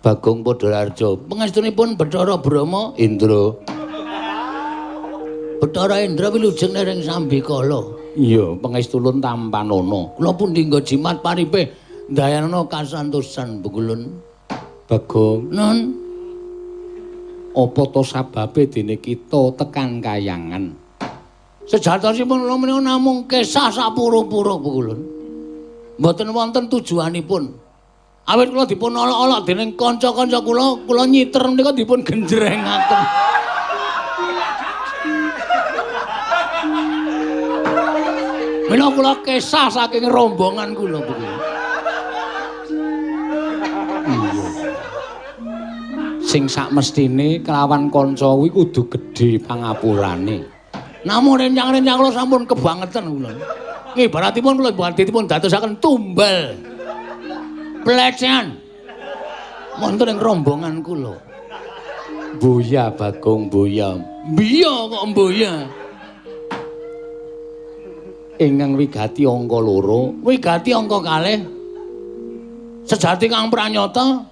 Bagong Padhararja. Pangestunipun Bathara Brahma Indra. Bathara Indra wilujeng nering sambikala. Iya, pangestulun tampanana. Kula pundi nggo jimat paripe ndayanana kasantosan Pukulun. Bagong, Nun, apa to sababe dene kita tekan kayangan? Sejatosipun kula menika namung kesah sapura-pura Pukulun. Mboten wonten tujuanipun. Awit kula dipun olok-olok dening kanca-kanca kula, kula nyiter menika dipun genjrengaken. Mila kula kesah saking rombongan kula Pukulun. Iya. Sing sakmestine kelawan kanca kuwi kudu gedhe pangapurane. Namung rencang-rencang kula sampun kebangetan kula. Ibaratipun kula badhe dipun dadosaken tumbal. Pelecehan. Wonten ing rombongan kula. Boya Bagong boya. Biya kok mboya. Ingkang wigati angka 2, Wigati angka kalih. Sejati kang pranyata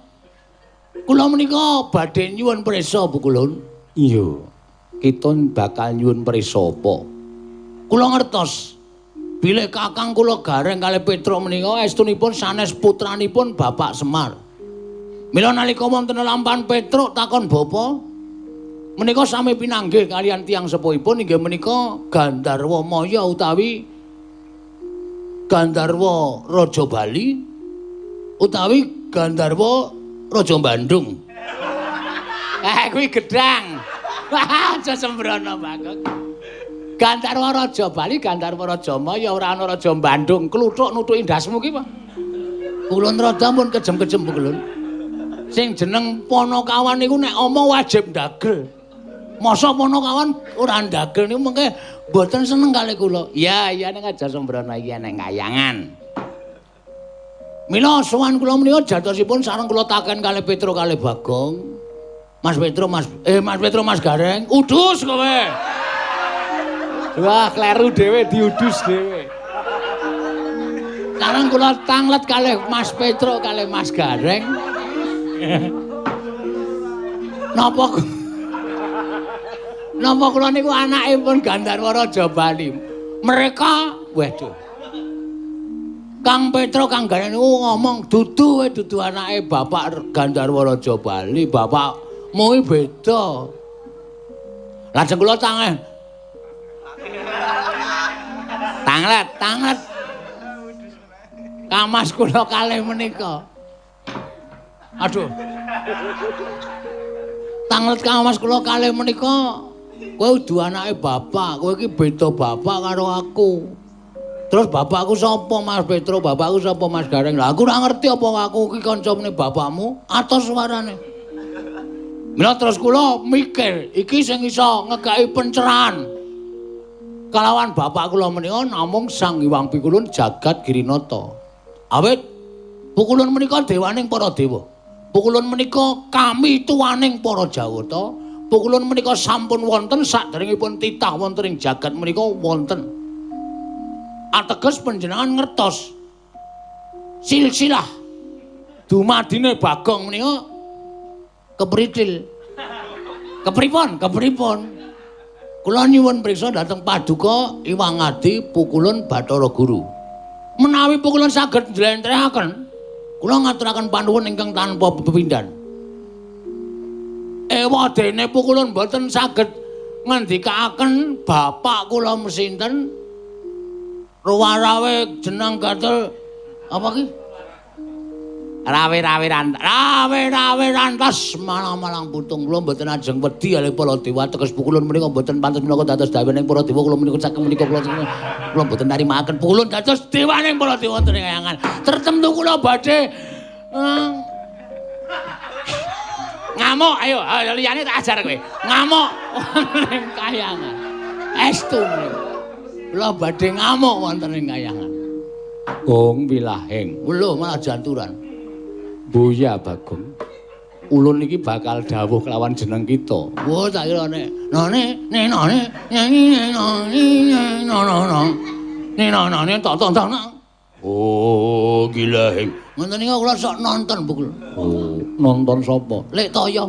kula menika badhe nyuwun prisa Pukulun. Iya. Kita bakal nyuwun prisa apa? Kula ngertos bilih kakang kula Gareng kalih Petruk menika estunipun sanes putranipun Bapak Semar. Mila nalika wonten lampahan Petruk takon bapa menika sami pinanggih kalian tiyang sepuhipun inggih menika Gandharwa Maya utawi Gandharwa Raja Bali utawi Gandharwa Raja Bandung. Kuwi gedang. Wah, aja sembrono Bagong. Gandharwa Raja Bali, Gandharwa Raja Maya ora ana Raja Bandung. Kluthuk nutuki ndasmu ki, Pak. Kulon rada pun kejem-kejem kulon. Sing jeneng Panakawan niku nek omong wajib ndagel. Masa Panakawan ora ndagel niku mengke mboten seneng kalih kula. Iya, iya ning aja sembrono iki ning kayangan. Mila sowan kula menika jatosipun sareng kula taken kalih Petro kalih Bagong. Mas Petro, Mas Mas Petro, Mas Gareng, udus kowe. Wah, kleru dhewe diudus dhewe. Sareng kula tanglet kalih Mas Petro kalih Mas Gareng. Napa napa kula niku anakipun Gandharwa Raja Bali. Mereka, waduh. Kang Petro Kang Gareng niku ngomong dudu kowe dudu anake Bapak Gandharwa Raja Bali, bapakmu iki beda. Lajeng kula tangeh. Tanglet, tanglet. Kamas kula kalih menika. Aduh. Tanglet kamas kula kalih menika, kowe udu anake bapak, kowe iki beda bapak karo aku. Terus bapakku sapa Mas Petro, bapakku sapa Mas Gareng? Lah aku ora ngerti apa aku iki kancane bapakmu, atos suarane. Mila terus kula mikir, iki sing iso ngekeki pencerahan kalawan bapak kula menika namung Sang Hyang Pikulun Jagat Girinata. Awit Pukulun menika dewaning para dewa. Pukulun menika kami tuaning para Jawata. Pukulun menika sampun wonten saderengipun titah wonten ing jagat menika wonten. Ateges panjenengan ngertos silsilah dumadine Bagong menika kepritil. Kepripun? Kepripun? Kula nyuwun priksa dhateng Paduka Iwang Adi Pukulun Bathara Guru. Menawi Pukulun saged njlentrehaken, kula ngaturaken panuwun ingkang tanpa pepindhan. Ewa dene Pukulun mboten saged ngendikaaken bapak kula mesinten ruwarawe jeneng gatel apa ki? Rawe-rawe rantas, rawe-rawe rantas malang-malang putung kula mboten ajeng wedi kalih para dewa teges Pukulun menika mboten pantes minangka dados dewaning para dewa kula menika saking menika kula kula mboten nrimakaken Pukulun dados dewaning para dewa wonten ing kayangan. Tertentu kula badhe ngamuk, ayo liyane tak ajar kowe. Ngamuk wonten ing kayangan. Estu menika. Kula badhe ngamuk wonten ing kayangan. Gong wilahing. Lho malah janturan. Boya Bagong. Ulun iki bakal dawuh kelawan jeneng kita. Wah, tak kira nek none ne none ne ne none no no no. Ne no no ne tok tok tok. Oh, gilahing. Ngoten niku kula sok nonton Pukul. Oh. Nonton sapa? Lek Toyo.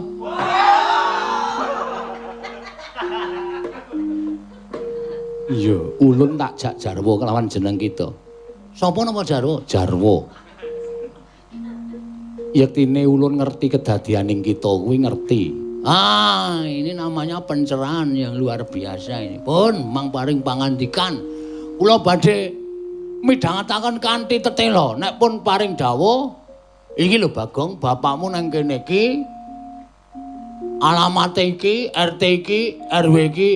Iya, ulun tak jak jarwo kelawan jeneng kita. Sapa napa jarwo? Jarwo. Yektine ulun ngerti kedadianing kita kuwi ngerti. Ah, ini namanya pencerahan yang luar biasa ini. Pun mang paring pangandikan. Kula badhe midhangetaken kanthi tetela. Nek pun paring dawuh, iki lho Bagong, bapakmu nang kene iki alamate iki, RT iki, RW iki,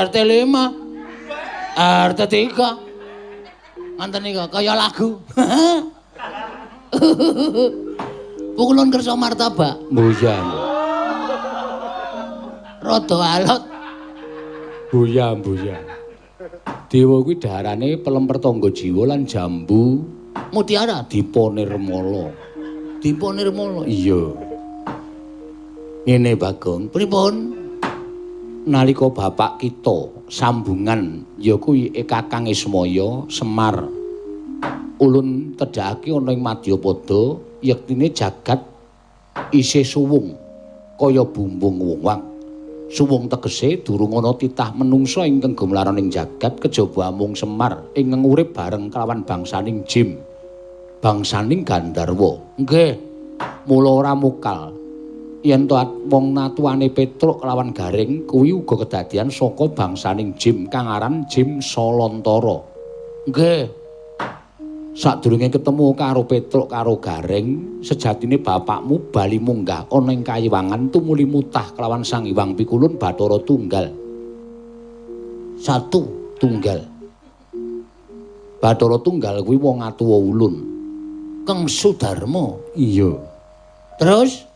RT 5. RT 3. Ngoten niku kaya lagu. Pukulun kersa martabak. Mbuya. Rada alot. Buya, buya. Dewa kuwi daharane pelemper tangga jiwa lan jambu mutiara Dipa Nirmala. Dipa Nirmala. Iya. Ngene Bagong, pripun? Nalika bapak kita sambungan ya kuwi Kakang Ismaya Semar. Ulun tedhakake ana ing Madyapada yektine jagat isih suwung kaya bumbung wewang. Suwung tegese durung ana titah menungsa ingkang gumlaran ing jagat kejaba amung Semar ingkang urip bareng kelawan bangsaning Jim, bangsaning Gandharwa. Nggih. Mula ora mukal yen to wong natuane Petruk kelawan Gareng kuwi uga kedadian saka bangsaning Jim kang aran Jim Salantara. Nggih. Sadurunge ketemu karo Petruk karo Gareng, sejatine bapakmu bali munggah ana ing kayiwangan tumuli mutah kelawan Sang Hyang Pikulun Bathara Tunggal. Satu tunggal. Bathara Tunggal kuwi wong atuwa ulun. Kang Sudarma. Iya. Terus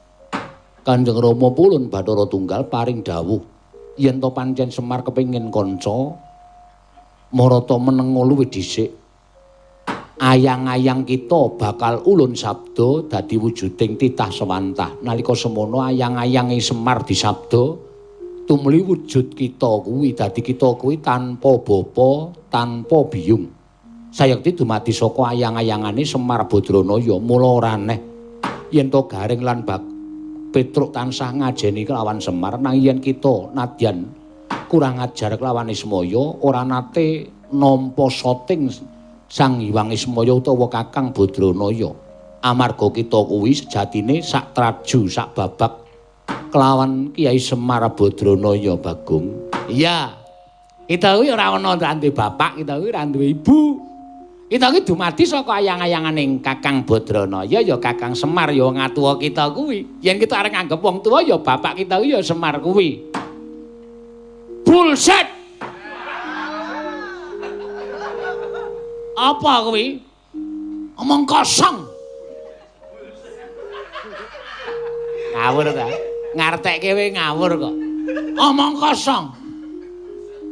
Kanjeng Rama Pulun Bathara Tunggal paring dawuh yen to pancen Semar kepengin kanca marata menengo luwih dhisik. Ayang-ayang kita bakal ulun sabda dadi wujuding titah sewantah. Nalika semono ayang-ayange Semar disabda tumuli wujud kita kuwi dadi kita kuwi tanpa bapa, tanpa biyung. Sayekti dumadi saka ayang-ayangane Semar Badranaya, mula ora aneh yen to Gareng lan Petruk tansah ngajeni kelawan Semar, nanging yen kita nadyan kurang ajar kelawan Ismaya ora nate nampa soting Sang Hyang Ismaya utawa Kakang Badranaya. Amarga kita kuwi sejatine sak traju sak babak kelawan Kyai Semar Badranaya Bagong. Iya. Kita kuwi ora ana duwe bapak, kita kuwi ora duwe ibu. Kita kuwi dumadi saka ayang-ayangane Kakang Badranaya ya Kakang Semar ya wong atuwa kita kuwi. Yen kita arep nganggep wong tuwa ya bapak kita kuwi ya Semar kuwi. Bullshit. Apa kuwi? Omong kosong. Ngawur ta? Ngartekke kowe ngawur kok. Omong kosong.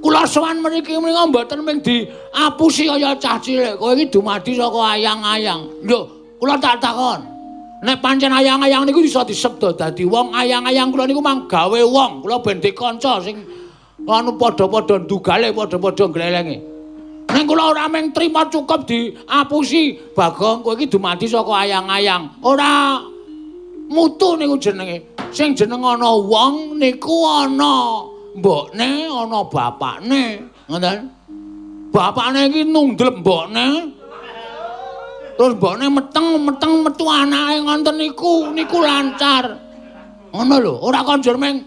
Kula sowan mriki menika mboten mung diapusi kaya cah cilik. Kowe iki dumadi saka ayang-ayang. Lho, kula tak takon. Nek pancen ayang-ayang niku iso disebut dadi wong, ayang-ayang kula niku mang gawe wong. Kula ben dikanca sing anu padha-padha ndugale, padha-padha glelenge. Ning kula ora mung trima cukup diapusi, Bagong kowe iki dumadi saka ayang-ayang. Ora mutu niku jenenge. Sing jeneng ana wong niku ana mbokne, ana bapakne. Ngoten. Bapakne iki nundlep mbokne. Terus mbokne meteng-meteng metu anake ngoten niku, niku lancar. Ngono lho, ora konjur mung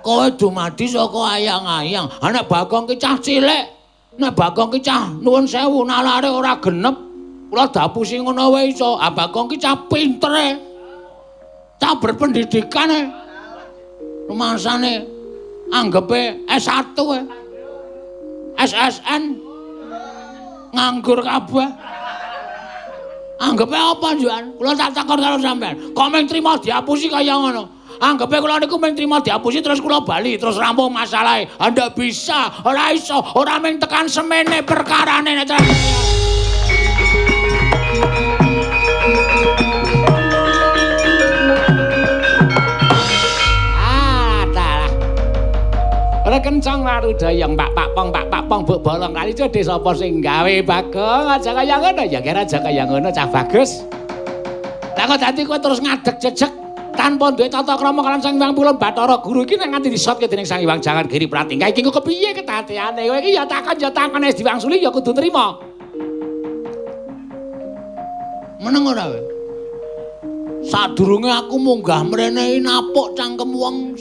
kowe dumadi saka ayang-ayang. Ha nek Bagong ki cah cilik, nek Bagong ki cah nuwun sewu nalare ora genep, kula dapusi ngono wae iso. Ah Bagong ki cah pintere. Cah berpendidikan e. Rumangsane anggepe S1 e. SSN nganggur kabeh. Anggepe apa njukan? Kula tak takon karo sampean. Kok mung trima diapusi kaya ngono? Anggepe kula niku mung trima diapusi terus kula bali terus rampung masalahe. Ndak bisa, ora iso, ora mung tekan semene perkarane nek Ah, dalah. Ora kencang warudayang pak pak pong pak pak pong buk bolong kali jode sapa sing gawe Bagong aja kaya ngono ya kira aja kaya ngono cah bagus. Lah kok dadi kowe terus ngadeg jejeg Tanpa duwe tata krama kaliyan Sang Hyang Pulun Bathara Guru iki nek nganti disotke dening Sang Hyang Jagat Giri Pratingkah iki kok kepiye kedadeane? Kowe iki ya takon wis diwangsuli ya kudu nrima. Meneng ora kowe? Sadurunge aku munggah mrene iki napuk cangkem wong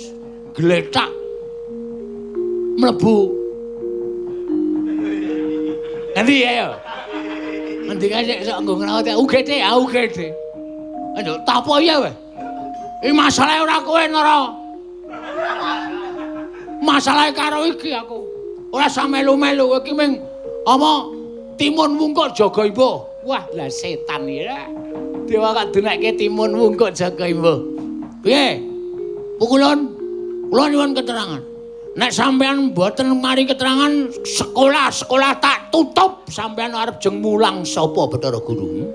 glethak mlebu. Ngendi ayo? Ngendi kae sik sok nggo ngrawat UGD ya UGD. Ayo tapo iya kowe. Iki masalahe ora kowe Nara. Masalahe karo iki aku. Ora usah melu-melu kowe iki ming apa timun wungkuk jaga imbuh. Wah, lah setan ya. Dewa kok dunekke timun wungkuk jaga imbuh. Piye? Pukulun, kula nyuwun keterangan. Nek sampean mboten mari keterangan, sekolah-sekolah tak tutup, sampean arep jeng mulang sapa Bathara Guru?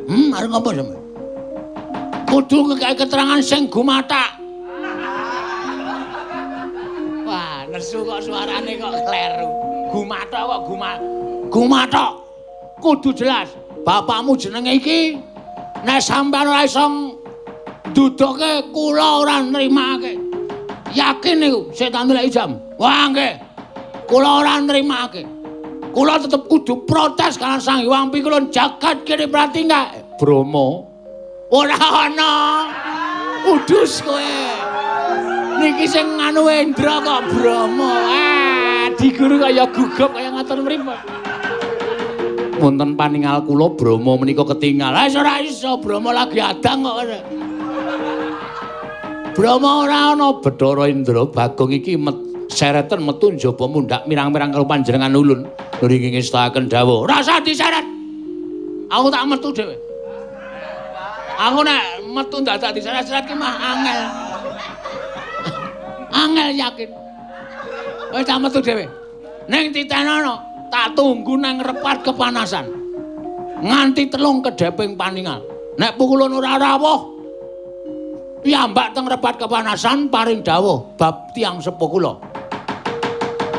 Arep ngapa sampean? Kudu ngekeki keterangan sing gumathak. Wah, nesu kok suarane kok kleru. Gumathak kok gumathak. Kudu jelas, bapakmu jenenge iki. Nek sampean ora iso duduke kula ora nrimake. Yakin niku setan lek jam. Wah nggih. Kula ora nrimake. Kula tetep kudu protes karo Sang Hyang Pikulun jagat kene Pratingkah. Bromo ora ana. Udus kowe. Niki sing anu Endra kok Bromo. Ah, diguru kaya gugup kaya ngatur mripat. Wonten paningal kula Bromo menika ketingal. Ah ora iso, Bromo lagi adang kok. Bromo ora ana. Bathara Indra Bagong iki sereten metu njaba mundhak mirang-mirang karo panjenengan ulun. Nggih ngestakaken dawuh. Ora usah diseret. Aku tak metu dhewe. Aku nek metu dadak diseret-seret ki mah angel. Angel yakin. Wis tak metu dhewe. Ning titenono, tak tunggu nang repat kepanasan. Nganti telung kedheping paningal. Nek pukulun ora rawuh, piyambak teng repat kepanasan paring dawuh bab tiyang sepuh kula.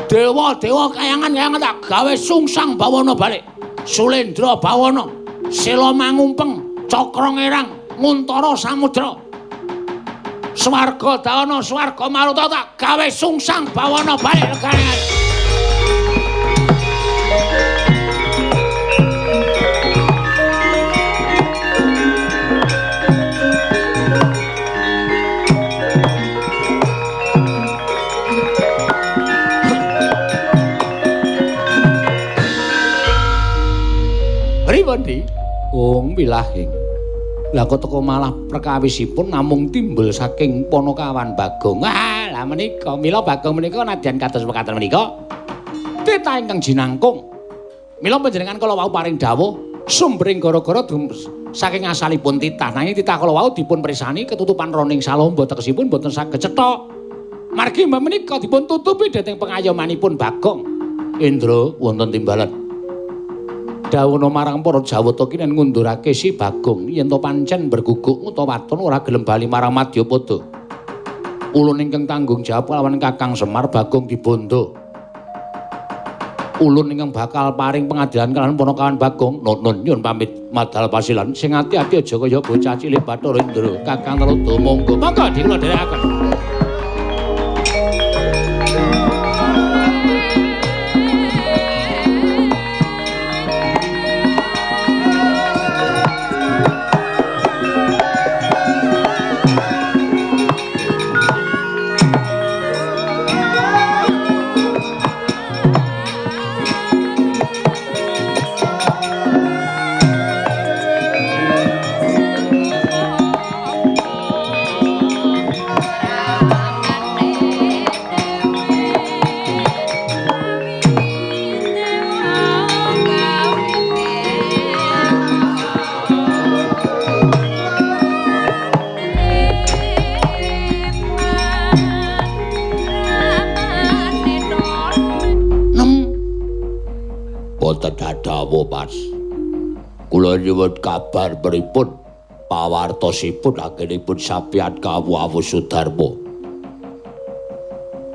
Dewa-dewa kayangan-kayangan tak gawe sungsang bawana balik. Sulendra bawana, Sela mangumpeng, Cakra ngerang, Nguntara samudra. Swarga dawana, swarga maruta tak gawe sungsang bawana balik legane. Pripun, Di? Wong wilahing. Lah kok teko malah perkawisipun namung timbul saking Panakawan Bagong. Wah, lah menika mila Bagong menika nadyan kados mekaten menika titah ingkang jinangkung. Mila panjenengan kala wau paring dawuh sumbering gara-gara saking asalipun titah. Nanging titah kala wau dipun pirsani ketutupan roning salomba tegesipun boten saged cetha. Margi menika dipun tutupi dening pengayomanipun Bagong. Indra wonten timbalan. Dawuhna marang para Jawata kinen ngundurake si Bagong yen to pancen berguguk utawa waton ora gelem bali marang Madyapada. Ulun ingkang tanggung jawab kalawan Kakang Semar Bagong dibondo. Ulun ingkang bakal paring pengadilan kalawan Panakawan Bagong. Nun nyuwun pamit madal pasilan sing ati-ati aja kaya bocah cilik Bathara Indra. Kakang Tuladha monggo. Monggo dikula dherekaken. Mas. Kula nyuwun kabar pripun pawartosipun anggenipun sampeyan kawuh Sudarma.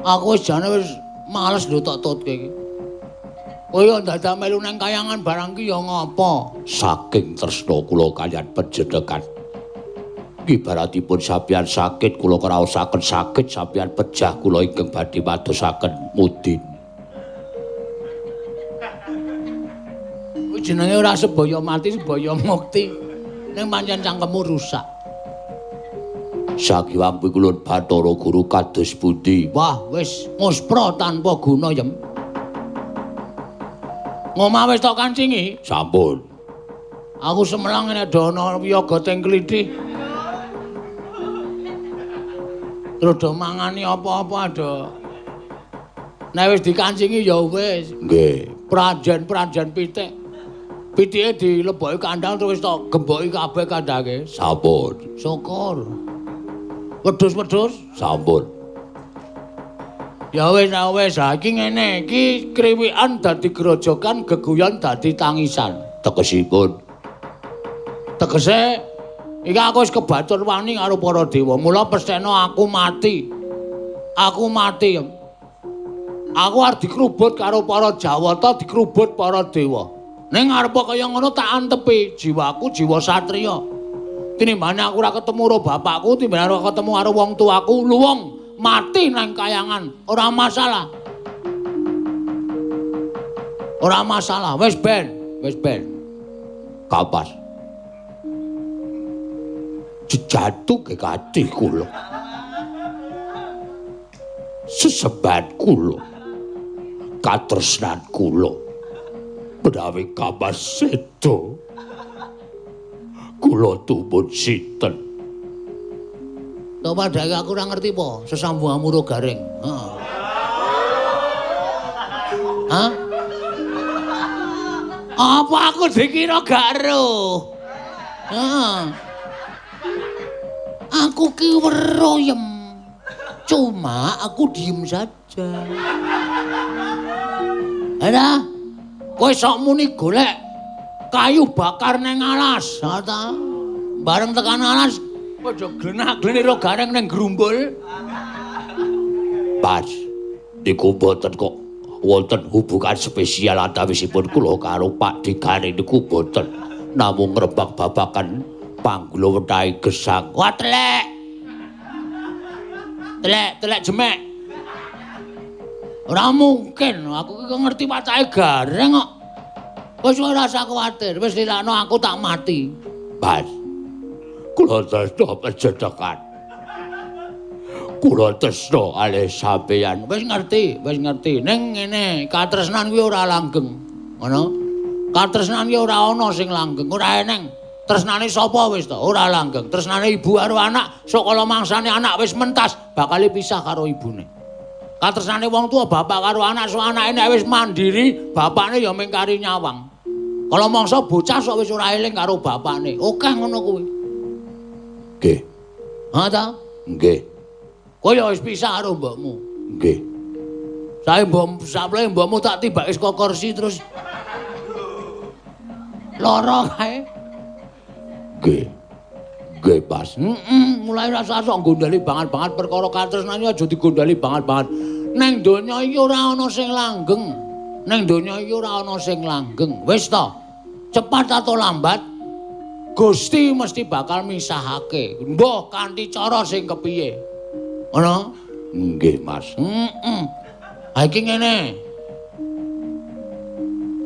Aku wis jane wis males lho tok tutke iki. Kowe yo dadak melu nang kayangan barang ki yo ngapa? Saking tresna kula kaliyan panjenengan. Ibaratipun sampeyan sakit kula kraosaken sakit, sampeyan pejah kula ingkang badhe madosaken mudin. Kuwi jenenge ora sebaya mati, sebaya mukti. Ning pancen cangkemmu rusak. Sakiwampi kula Bathara Guru kados pundi? Wah, wis muspra tanpa guna, Yem. Ngomah wis tok kancingi? Sampun. Aku semelang nek do ana wiyaga teng klithih. Terus do mangani apa-apa do. Nek wis dikancingi ya wis. Nggih. Prajen-prajen pitik. Pitike dileboki kandang terus wis tok gemboki kabeh kandange. Sampun. Syukur. Wedhus-wedhus sampun. Ya wis, ya wis, ha iki ngene, iki kriwikan dadi grojogan, geguyon dadi tangisan. Tegesipun. Tegese iki aku wis kebatur wani karo para dewa. Mula pesthena aku mati. Aku mati. Aku arep dikrubut karo para Jawata, dikrubut para dewa. Ning arepa kaya ngono tak antepi jiwaku jiwa satriya. Tinimbane aku ora ketemu karo bapakku, tinimbane ora ketemu karo wong tuaku, luwung mati nang kayangan, ora masalah. Ora masalah, wis ben, wis ben. Kapas. Jejatu kekatih kula. Sesebat kula. Katresnan kula. Menawi kapas sedo. Kula tumun sinten? To padake aku ora ngerti po, sesambung amuro garing. Heeh. Hah? Apa aku dikira gak eruh? Heeh. Aku ki weruh, Yem. Cuma aku diem saja. Ada? Kowe sok muni golek kayu bakar neng alas, ha ta? Bareng tekan alas padha glenak-glenir gareng neng grumbul. Pas niku mboten kok wonten hubungan spesial antawisipun kula karo Pak Gareng niku mboten. Namung ngrembak babagan panggula wethahe gesang. Wah, telek. Telek, telek jemek. Ora mungkin, aku ki ngerti watake gareng kok. Wis ora usah kuwatir, wis lilakno aku tak mati. Pas. Kula tresna pejedekan. Kula tresna alih sampeyan. Wis ngerti, wis ngerti. Ning ngene, katresnan kuwi ora langgeng. Ngono. Katresnan kuwi ora ana sing langgeng, ora eneng. Tresnane sapa wis to? Ora langgeng. Tresnane ibu karo anak, sok kala mangsane anak wis mentas, bakal pisah karo ibune. Katresnane wong tua bapak karo anak, sok anake nek wis mandiri, bapakne ya mingkari nyawang. Kala mangsa bocah sok wis ora eling karo bapakne. Akeh ngono kuwi. Nggih. Ha ta? Nggih. Kowe ya wis pisah karo mbokmu. Nggih. Sae mbok saple mbokmu tak tibake saka kursi terus lara kae. Nggih. Nggih, Pas. Heeh, mulai rasa sok gondali banget-banget perkara katresnan aja digondali banget-banget. Neng donya iki ora ana sing langgeng. Neng donya iki ora ana sing langgeng. Wis to. Cepat atau lambat Gusti mesti bakal misahake. Mbah kanthi cara sing kepiye. Ngono? Nggih, Mas. Heeh. Ha iki ngene.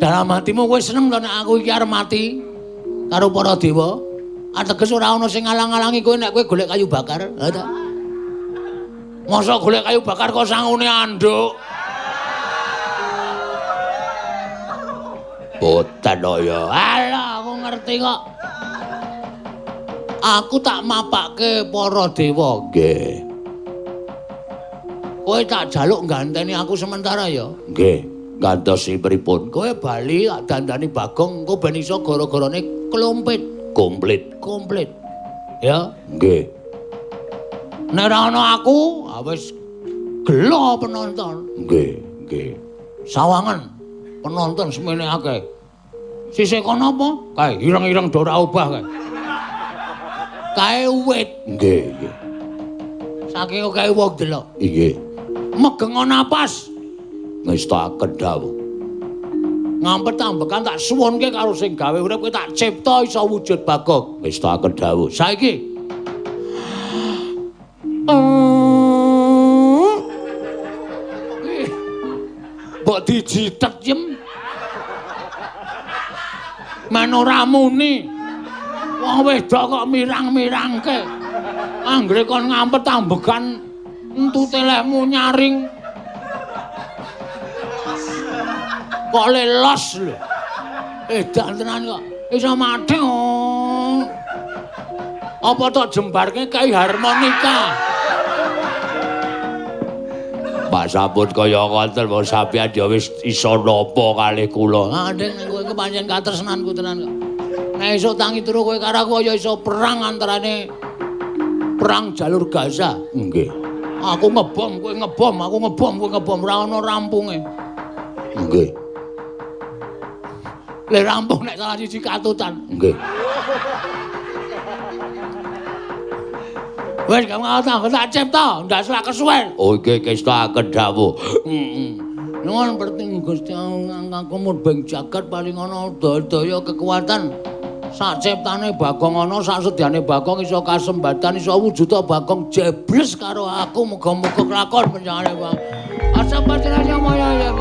Dalam hatimu kowe seneng to nek aku iki arep mati karo para dewa? Ateges ora ana sing ngalang-alangi kowe nek kowe golek kayu bakar, ha ta? Masa golek kayu bakar kok sangune anduk? Boten kok ya. Alah, aku ngerti kok. Aku tak mapake para dewa. Nggih. Kowe tak jaluk ganteni aku sementara ya. Nggih, gantosi pripun? Kowe bali tak dandani Bagong, engko ben iso gara-garane klompit. Komplit. Komplit. Ya? Nggih. Nek ora ana aku, wis gelo penonton. Nggih, nggih. Sawangan penonton semene akeh. Sisih kono apa? Kae ireng-ireng do ora obah kae. Kae wit. Nggih, nggih. Saking akeh wong delok. Nggih. Megengo napas. Ngestakaken dawuh. Ngampet ambekan tak suwunke karo sing gawe urip kowe tak cipta iso wujud Bagong. Ngestakaken dawuh. Saiki kok dijitet yem. Men ora muni. Wong wedok kok mirang-mirangke. Anggere kon ngampet ambegan entute lehmu nyaring. Kok lelos lho. Edan tenan kok. Iso mati. Apa tok jembarke kai harmonika. Pak sampun kaya ngoten wong sampeyan ya wis iso napa kalih kula. Ah Ding, kowe iki pancen katresnanku tenan kok. Nek iso tangi turu kowe karo aku ya iso perang antarane perang jalur Gaza. Nggih. Aku ngebom, kowe ngebom, aku ngebom, kowe ngebom, ora ono rampunge. Nggih. Le rampung nek salah siji katutan. Nggih. Wis gak mau tak cipta, ndak selak kesuwen. Oh nggih kestaken dawuh. Heeh. Nuwun perting Gusti Allah kanggo murbeng jagat paling ana daya kekuatan. Sak ciptane Bagong ana, sak sedyane Bagong iso kasembatan, iso wujuda Bagong jebles karo aku muga-muga kelakon panjenengane Bang. Asa patranya maya ya.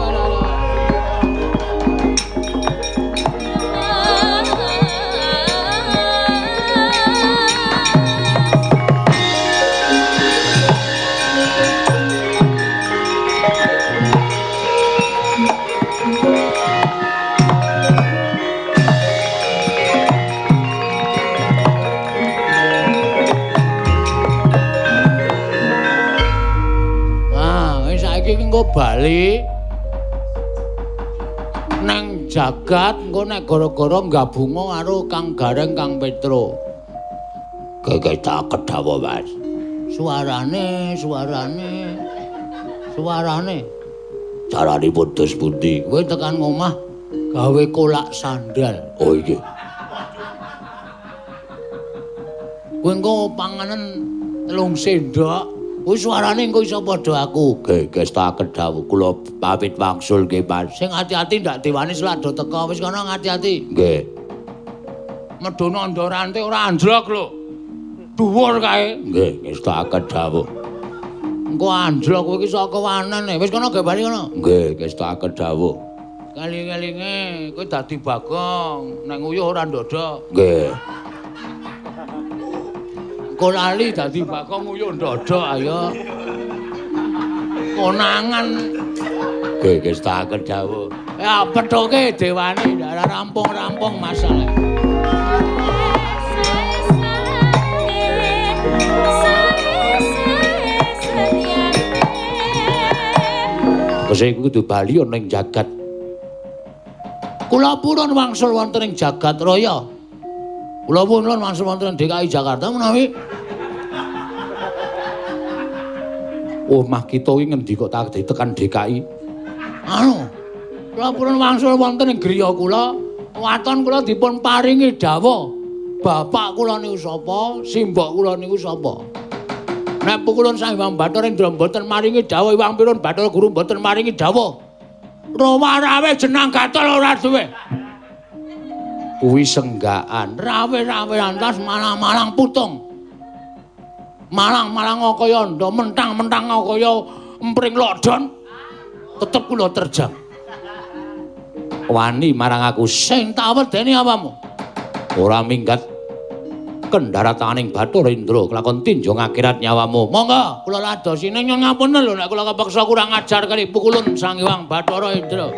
Engko bali nang jagat engko nek gara-gara gabunga karo Kang Gareng Kang Petro. Gege tak kedhawa, Mas. Suarane, suarane. Suarane. Caranipun dos pundi? Kowe tekan ngomah gawe kolak sandal. Oh iya. Kowe engko panganan 3 sendok. Kuwi suarane engko iso padha aku. Nggih, kestaken dawuh kula pamit wangsul nggih, Mas. Sing ati-ati ndak dewani selak do teka. Wis kono ati-ati. Nggih. Medhono ndorante ora anjlok lho. Dhuwur kae. Nggih, kestaken dawuh. Engko anjlok kowe iki saka wanen. Wis kono gawe bali kono. Nggih, kestaken dawuh. Keling-kelinge kowe dadi Bagong, nek nguyuh ora ndodok. Nggih. Engko lali dadi Bagong nguyuh ndodok ayo. Konangan. Nggih, kestaken dawuh. Ya pethuke dewane ndak rampung-rampung masalah. Kese iku kudu bali ana ing jagat. Kula purun wangsul wonten ing jagat raya. Kula purun wangsul wonten ing DKI Jakarta menawi. Omah kita iki ngendi kok tak tekan DKI? Anu, kula purun wangsul wonten ing griya kula, waton kula dipun paringi dawuh. Bapak kula niku sapa, simbok kula niku sapa? Nek pukulun Sang Hyang Bathara Indra mboten maringi dawuh, Iwang Pirun Bathara Guru mboten maringi dawuh. Rawa-rawe jenang gatel ora duwe. Kuwi senggaan. Rawe-rawe antas malang-malang putung. Malang-malang kaya ndha, mentang-mentang kaya empring lockdown. Tetep kula terjang. Wani marang aku sing tak wedeni apamu? Ora minggat kendarataning Bathara Indra kelakon tinjong akhirat nyawamu. Monggo kula ladosi ning nyuwun ngapunten lho nek kula kepeksa kurang ajar kali pukulun Sang Hyang Bathara Indra.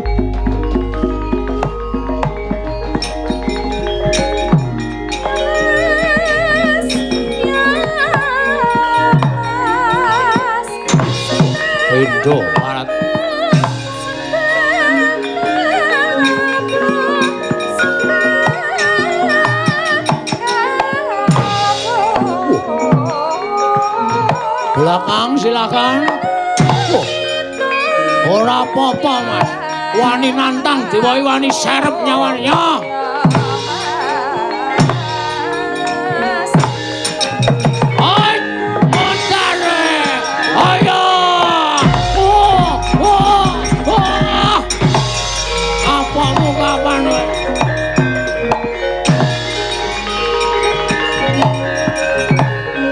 Indra marat belakang silakan. Wah. Ora apa-apa, Mas. Wani nantang dewa wani serep nyawane. Ya. Oi, montare. Ayo. Oh, oh, oh. Apamu kapan kowe?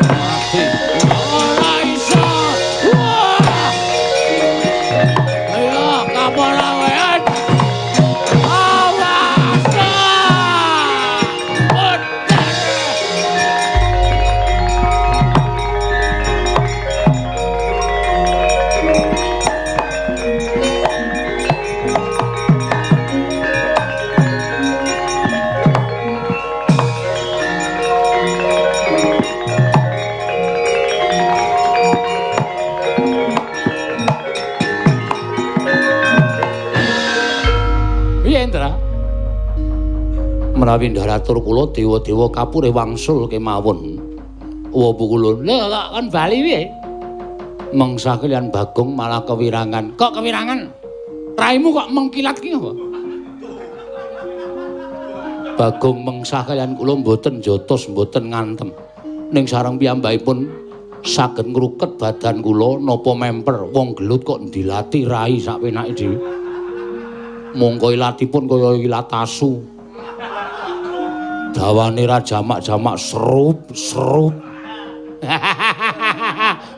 Mati. Ora iso. Wah. Ayo, kapok kowe. Menawi ndharatur kula dewa-dewa kapure wangsul kemawon. Wa pukulun. Lha kok kon bali piye? Mengsah kaliyan Bagong malah kewirangan. Kok kewirangan? Raimu kok mengkilat ki apa? Bagong mengsah kaliyan kula mboten jotos, mboten ngantem. Ning sareng piyambakipun saged ngruket badan kula napa memper wong gelut kok ndilati rai sak penake dhewe. Mongko ilatipun kaya ilat asu. Dawane ra jamak-jamak serup-serup.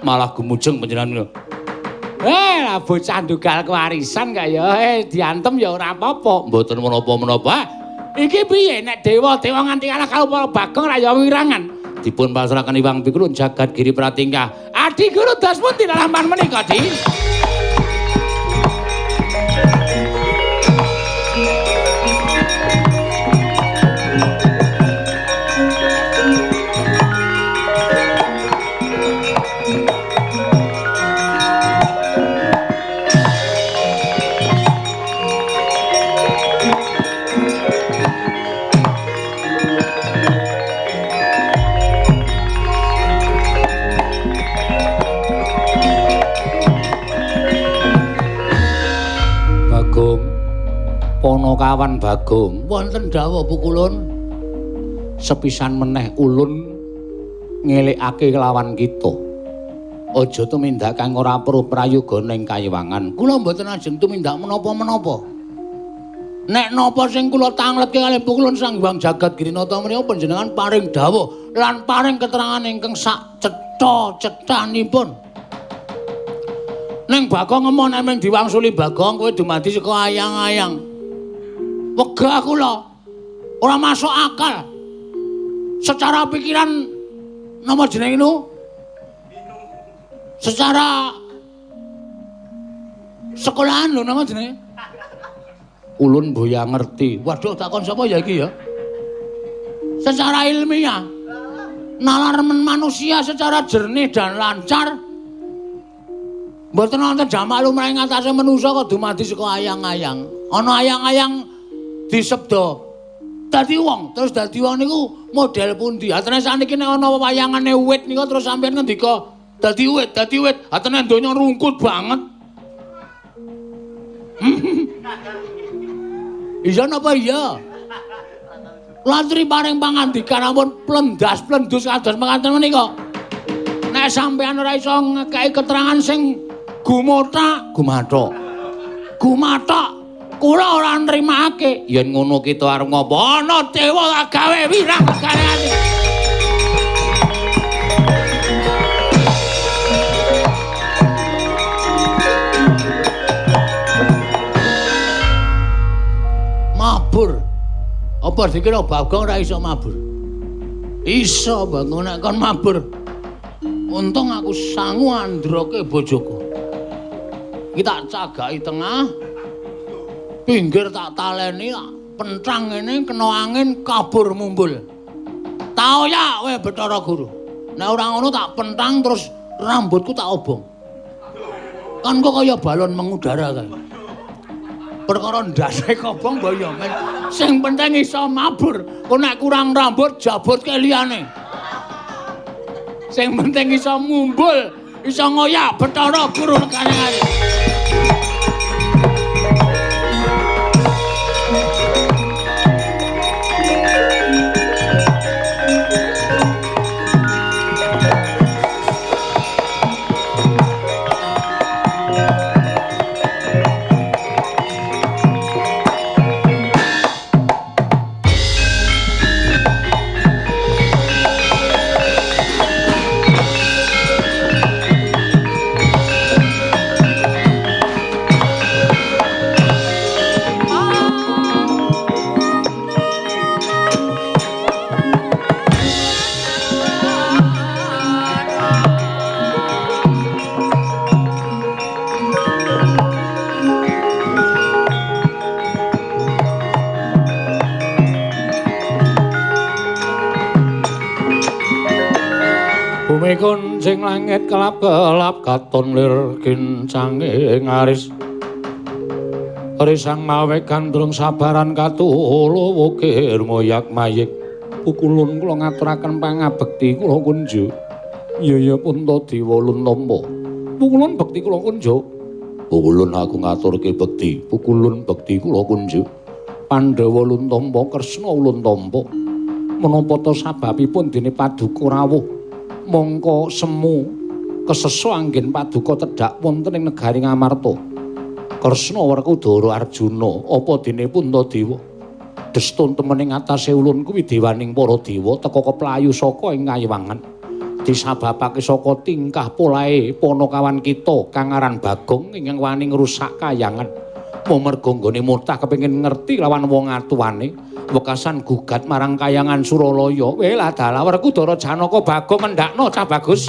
Malah gumujeng panjenengan. Lah bocah ndugal kewarisan kaya diantem ya ora apa-apa. Mboten menapa-menapa. Iki piye nek dewa-dewa nganti kalah karo para Bagong ra ya wirangan. Dipun pasrahaken Iwang Pikulun jagat giri pratingkah. Adi guru dos pundi lalampahan menika, Di? Ponokawan Bagong, wonten dawuh pukulun. Sepisan meneh ulun ngelekake kelawan kita. Aja tumindak kang ora perlu prayoga ning kayiwangan. Kula mboten ajeng tumindak menapa-menapa. Nek napa sing kula tangletke kalih pukulun Sang Hyang Jagat Girinata menika panjenengan paring dawuh lan paring keterangan ingkang sak cetha-cethanipun. Ning Bagong ngemon nek mung diwangsuli Bagong kowe dumadi saka ayang-ayang. Wegah kula. Ora masuk akal. Secara pikiran napa jenenge niku? Secara sekolahan lho napa jenenge? Ulun boya ngerti. Waduh takon sapa ya iki ya? Secara ilmiah nalar manusia secara jernih dan lancar. Mboten wonten jamak lumrah ing atase manusa kok dumadi saka ayang-ayang. Ana ayang-ayang disebda dadi wong, terus dadi wong niku model pundi? Atene saniki nek ana wayangane wit niku terus sampeyan ngendika dadi wit, dadi wit. Atene donya rungkut banget. Iya napa iya? Lantri paring pangandikan ampun plendas-plendus kados mekaten menika. Nek sampeyan ora iso ngekeki keterangan sing gumothak, gumathok. Gumathok, kula ora nrimake. Yen ngono kita arep ngopo? Ana dewa gawe wirang gaweane. Mabur. Apa dikira Bagong ora iso mabur? Iso Bagong nek kon mabur. Untung aku sangu androke bojoku. Iki tak cagaki tengah. Pinggir tak taleni, tak penthang ngene kena angin kabur mumbul. Tau ya kowe Bathara Guru. Nek ora ngono tak penthang terus rambutku tak obong. Kan kok kaya balon mengudara kae. Perkara ndase kobong mbok ya men. Sing penting iso mabur. Kok nek kurang rambut jabutke liyane. Sing penting iso mumbul, iso ngoyak Bathara Guru lekane. Bumi kuncing langit kelap-kelap katon lir kincange ngaris. Risang mawe gandrung sabaran katulo wukir moyak mayik. Pukulun kula ngaturaken pangabekti kula kunjuk. Iya ya Puntadewa Luntampa. Pukulun bekti kula kunjuk. Pukulun aku ngaturke bekti. Pukulun bekti kula kunjuk. Pandhawa Luntampa Kresna ulun tampa. Menapa ta sababipun dene paduka rawuh mongko semu kesesa anggen paduka tedhak wonten ing negari Ngamarta. Kresna Werkudara Arjuna apa dene Puntadewa destun temen ing atase ulun kuwi dewaning para dewa teka keplayu saka ing kayiwangan disababake saka tingkah polahe panakawan kita kang aran Bagong ingkang wani ngrusak kayangan merga nggone murtah kepengin ngerti lawan wong atuwane wekasan gugat marang kayangan Suralaya. Welah dalah Werkudara Janaka Bagong mendakno cah bagus.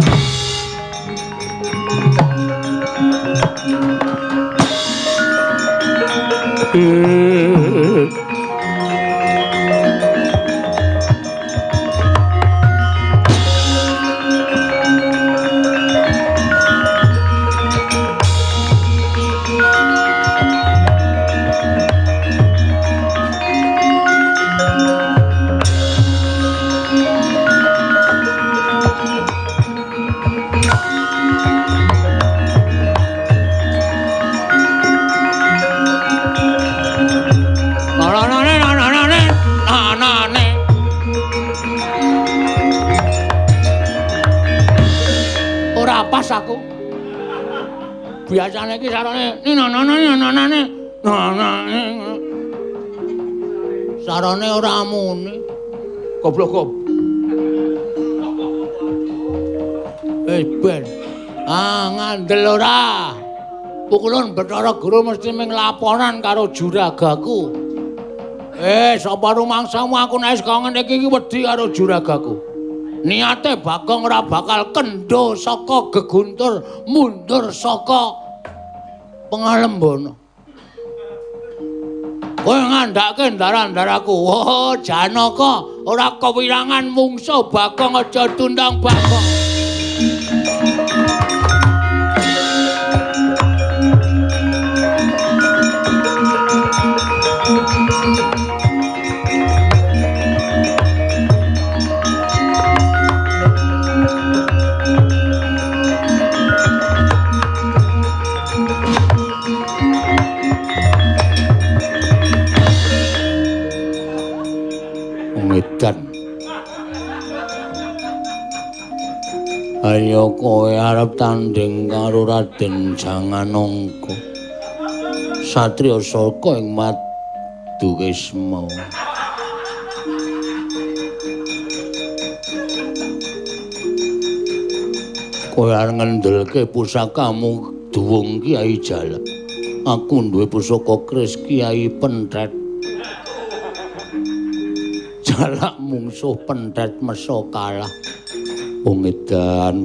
Aku biasane iki sarane ninanane sarane ora muni goblok goblok wis ben ah ngandel ora pukulun Bathara Guru mesti ming laporan karo juragaku. Sapa rumangsamu aku nek wis kaya ngene iki wedi karo juragaku. Niate Bagong ora bakal kendho saka geguntur mundur saka pengalembana. Kowe ngandhake ndara-ndaraku. Oh, Janaka ora kewirangan mungsuh Bagong aja tundang Bagong. Ayo kowe arep tanding karo Raden Janganangka. Satriya saka ing Madukisma. Kowe arep ngendelke pusakamu Duwung Kyai Jalak. Aku duwe pusaka keris Kyai Penthet. Jalak mungsuh Penthet meso kalah. Wong edan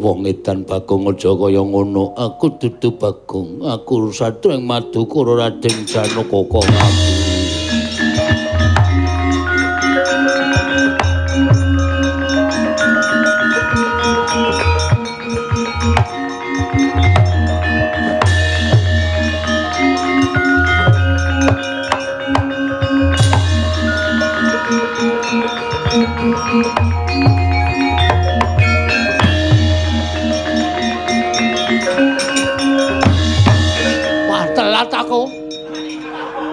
Bagong aja kaya ngono. Aku dudu Bagong, aku satru ing Madukara Raden Janaka kok aku.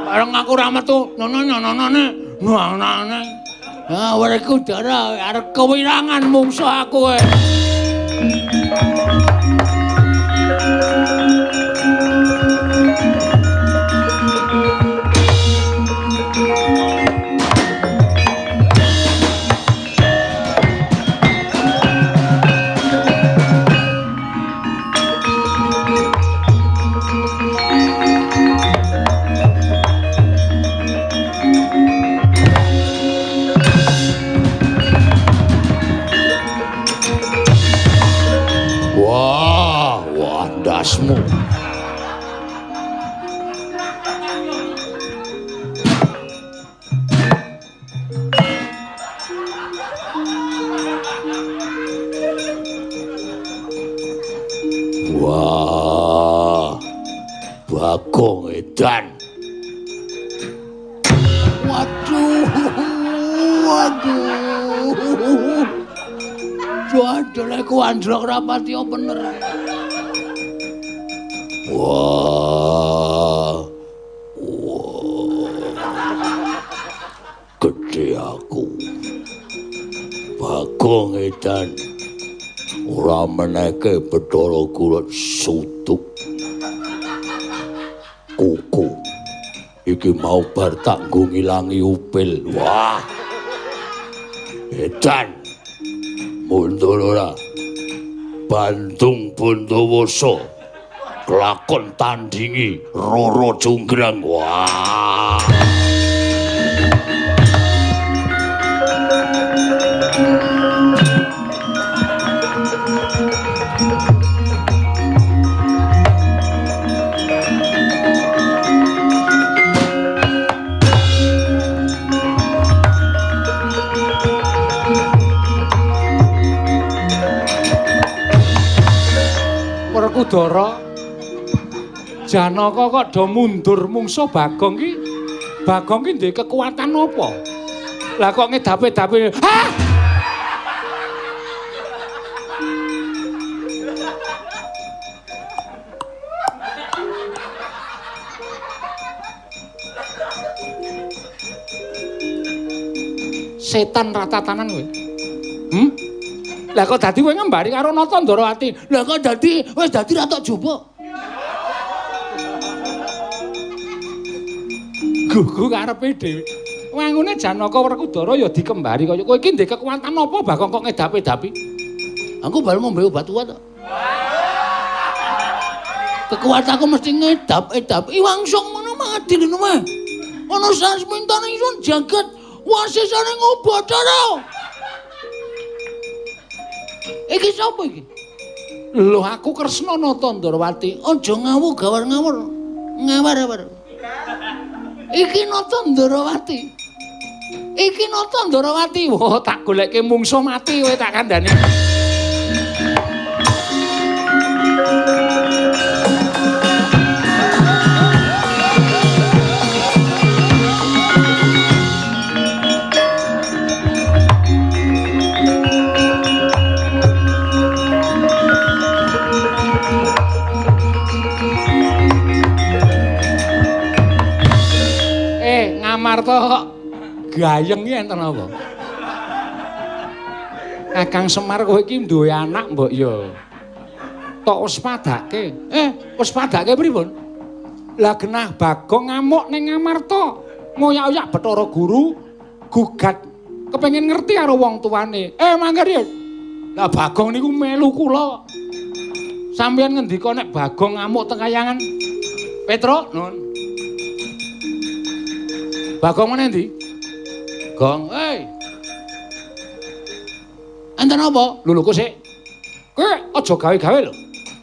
Bareng aku ora metu, nono-nonone, nonone. Ah, Werkudara arep kewirangan mungsuh aku kowe. Ndasmu. Wah, Bagong edan. anjlok rapati bener. Wah. Wah. Gedhe aku. Bagong edan. Ora meneke Bathara Guru sutuk. Kuku. Iki mau bar tak nggo ngilangi upil. Wah. Edan. Mundur ora. Bandung Bondowoso. Kelakon tandingi Roro Jonggrang. Wah. Werkudara, Janaka kok do mundur mungsuh Bagong ki? Bagong ki duwe kekuatan apa? Lah kok ngedape-dape? Hah? Setan ratatanan kowe. Hmm? Lah kok dadi kowe ngembari karo Nata Ndarawati? Lah kok dadi wis dadi ra tok jupuk. Gugu karepe dhewe. Wangune Janaka Werkudara ya dikembari kaya kowe iki ndek kekuatan apa Bagong kok ngedapi-dapi? Aku baru ngombe obat kuat kok. Kekuatanku mesti ngedap-edap. Iwangsung ngono mati lho mah. Ana sasmintane ingsun jagat wasisane ngobathara. Iki sapa iki? Lho aku Kresna Nata Ndarawati. Aja ngawur gawar ngawur. Ngawar-awar. Iki Nata Ndarawati. Iki Nata Ndarawati. Wah, tak goleke mungsuh mati kowe tak kandhani. Ngamarta kok gayeng iki enten apa? Kakang Semar kowe iki duwe anak mbok ya. Tok waspadake. Waspadake pripun? Lah genah Bagong ngamuk ning Ngamarta, ngoyak-oyak Bathara Guru, gugat kepengin ngerti karo wong tuane. Mangger ya. Lah Bagong niku melu kula. Sampeyan ngendika nek Bagong ngamuk teng kayangan. Petruk, nun. Bagong meneh ndi? Gong, hei. Enten apa? Lho lho kok sik. Kowe aja gawe-gawe lho.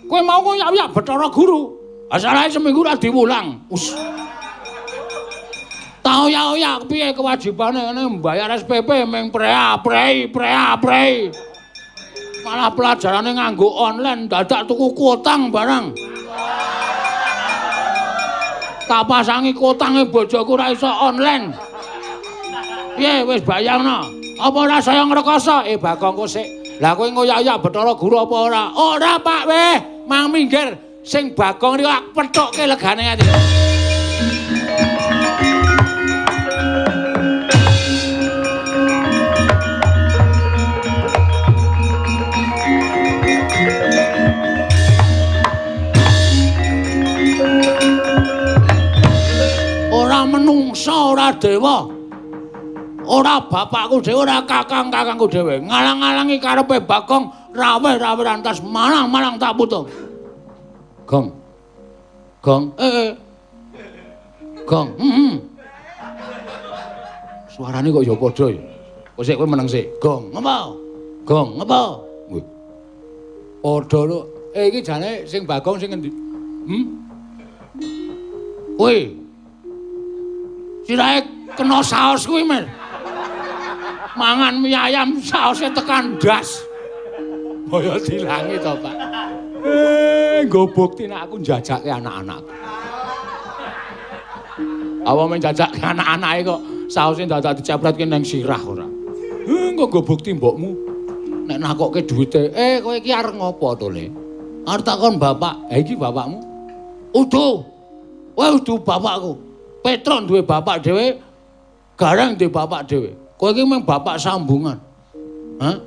Kowe mau ngoyak-oyak Bathara Guru. Asalahe seminggu ora diwulang. Us. Ta oyak-oyak piye kewajibane ngene mbayar SPP ming prei prei. Malah pelajarane nganggo online dadak tuku kotang barang. Tak pasangi kotange bojoku ora iso online. Piye wis bayangno? Apa ora saya ngrekoso? Bagong kok sik. Lah kowe ngoyak-oyak Bathara Guru apa ora? Ora, Pak weh. Mang minggir. Sing Bagong niku ak pethukke legane ati. Ora menungsa, ora dewa. Ora bapakku dhewe, ora kakang-kakangku dhewe. Ngalang-alangi karepe Bagong, raweh-raweh rantas malang-malang tak putung. Gong. Gong. Gong. Suarane kok ya padha ya. Kok sik kowe meneng sik. Gong, ngapa? Gong, ngapa? Wih. Padha lho. Iki jane sing Bagong sing ngendi? Kuwi. Sirahe kena saos kuwi, Mer. Mangan mie ayam saose tekan ndas. Boyo dilangi to, Pak. Nggo bukti nek aku njajake anak-anakku. Apa men njajake anak-anake kok saose dadak dicepretke nang sirah ora. Engko nggo bukti mbokmu. Nek nakokke duwite, kowe iki arep ngopo to, Le? Arep takon bapak. Ha iki bapakmu? Udu. Kowe udu bapakku. Petruk duwe bapak dhewe, Gareng duwe bapak dhewe. Kowe iki mung bapak sambungan. Hah?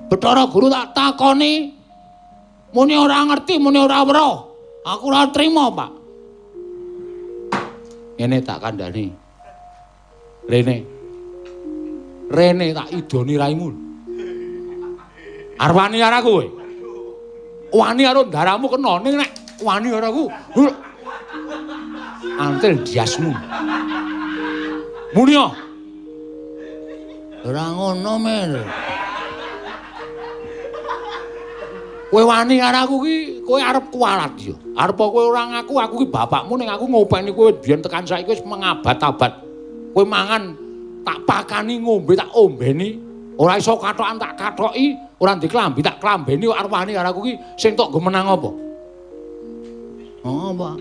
Bathara Guru tak takoni muni ora ngerti, muni ora weruh. Aku ora trima, Pak. Ngene tak kandhani. Rene. Rene tak idoni raimu. Arep wani karo aku kowe. Wani karo ndaramu kena ning nek wani karo aku. Antil diasmu. Muni yo. Ora ngono, Mir. Kowe wani karo aku ki kowe arep kualat yo. Arep kowe ora ngaku aku ki bapakmu ning aku ngopeni kowe biyen tekan saiki wis mengabad-abad. Kowe mangan tak pakani, ngombe tak ombeni, ora iso kathokan tak kathoki, ora ndek klambi tak klambeni kok arep wani karo aku ki sing tok nggo menang apa? Oh, Pak.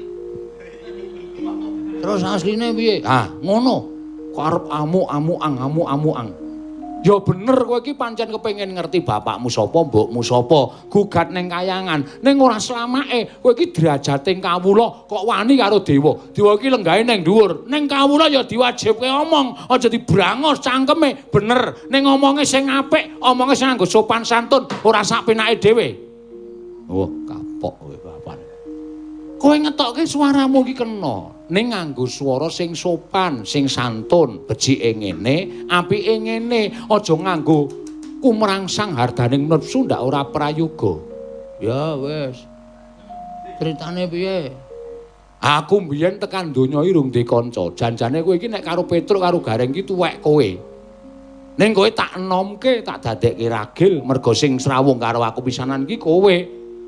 Terus asline piye? Ah, ngono. Kok arep amuk-amukan, amuk-amukan. Ya bener kowe iki pancen kepengin ngerti bapakmu sapa, mbokmu sapa, gugat ning kayangan. Ning ora slamake, kowe iki derajating kawula kok wani karo dewa. Dewa iki lenggahe ning dhuwur. Ning kawula ya diwajibke omong, aja dibrangos cangkeme. Bener, ning omonge sing apik, omonge sing nganggo sopan santun, ora sak penake dhewe. Oh, kapok kowe bapak. Kowe ngetokke suaramu iki kena. Ning nganggo swara sing sopan, sing santun, becike ngene, apike ngene, aja nganggo kumrangsang hardaning nepsu ndak ora prayoga. Ya wis. Critane piye? Aku mbiyen tekan donya iki rung duwe kanca. Janjane kowe iki nek karo Petruk karo Gareng iki tuwek kowe. Ning kowe tak enomke, tak dadekke ragil mergo sing srawung karo aku pisanan iki kowe.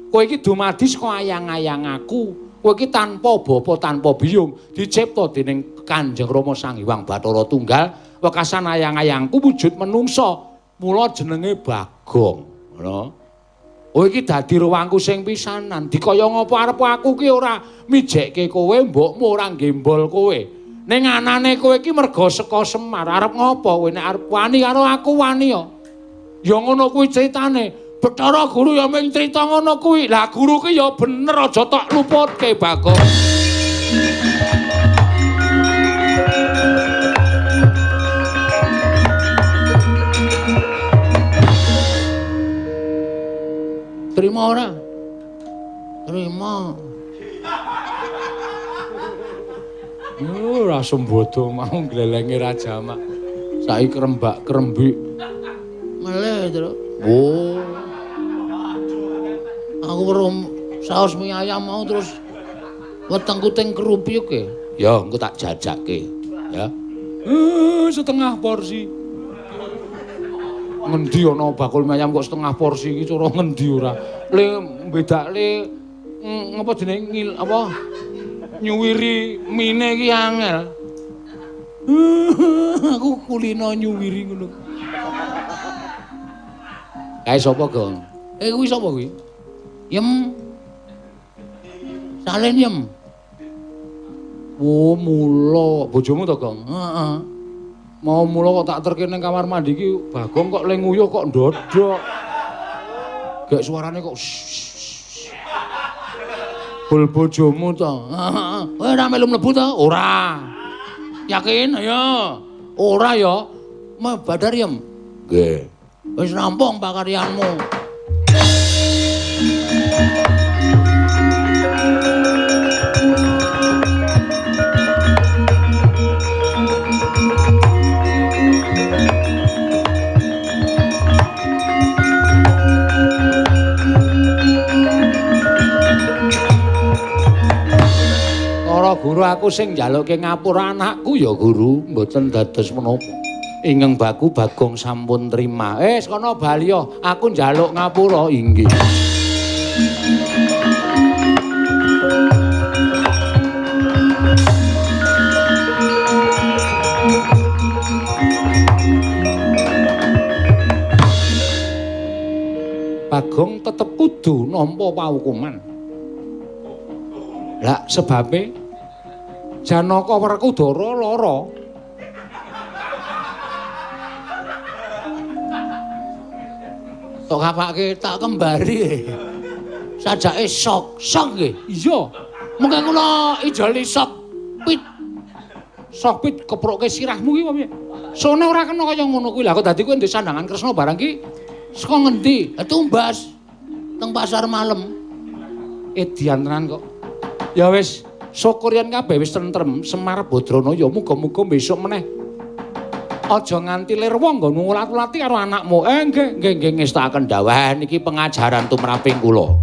Kowe iki dumadi saka ayang-ayang aku. Kowe iki tanpa bapa tanpa biyung dicipta dening Kanjeng Rama Sang Hyang Bathara Tunggal, wekasan ayang-ayangku wujud menungsa, mula jenenge Bagong. Ngono. Kowe iki dadi ruwangku sing pisanan. Dikaya ngapa arep aku ki ora mijekke kowe, mbokmu ora nggembol kowe. Ning anane kowe iki merga saka Semar, arep ngapa kowe nek arep wani karo aku wani ya. Ya ngono kuwi critane. Bathara Guru ya mung crita ngono kuwi. Lah guru ki ya bener aja tok luputke Bagong. Terima ora? Terima. Ora sembodo mau glelenge raja mak. Saiki krembak-krembik. Meleh, Truk. Oh. Aku weruh saus mie ayam mau terus wetengku teng kerupuk e. Ya, engko tak jajake, ya. Setengah porsi. Ngendi ana bakul mie ayam kok setengah porsi iki cara ngendi ora? Le bedakle ngapa jenenge ngil apa nyuwiri mine iki angel. Aku kulino nyuwiri ngono. Kae sapa, Gong? Kuwi sapa kuwi? Yem. Salin yem. Oh, mula bojomu to, Gong? Heeh. Mau mula kok tak terke ning kamar mandi iki Bagong kok le nguyuh kok ndodok. Gek suarane kok bul bojomu to. Heeh. Kowe ora melu mlebu to? Ora. Yakin? Ayo. Ora ya. Ma badar yem. Nggih. Wis rampung pakaryanmu. Para guru aku sing njalukke ngapura anakku ya guru, mboten dados menapa. Ingkang baku Bagong sampun trima. Kono bali ya, aku njaluk ngapura inggih. Bagong tetep kudu nampa paukuman. Lah sebabe Janaka Werkudara lara. Tok kapake tak kembari. Sajake sok, sok nggih. Iya. Mengke kula ijoli sok pit. Sok pit keproke sirahmu ki apa piye? Sone ora kena kaya ngono kuwi. Lah kok dadi kowe ndek sandangan Kresna barang ki saka ngendi? Tumbas teng pasar malam. Edian tenan kok. Ya wis, syukur yen kabeh wis tentrem, Semar Badranaya muga-muga besok meneh aja nganti lirwa nggonmu ngulat-ulati karo anakmu. Nggih, nggih, nggih ngestakaken dawuh niki pengajaran tumraping kula.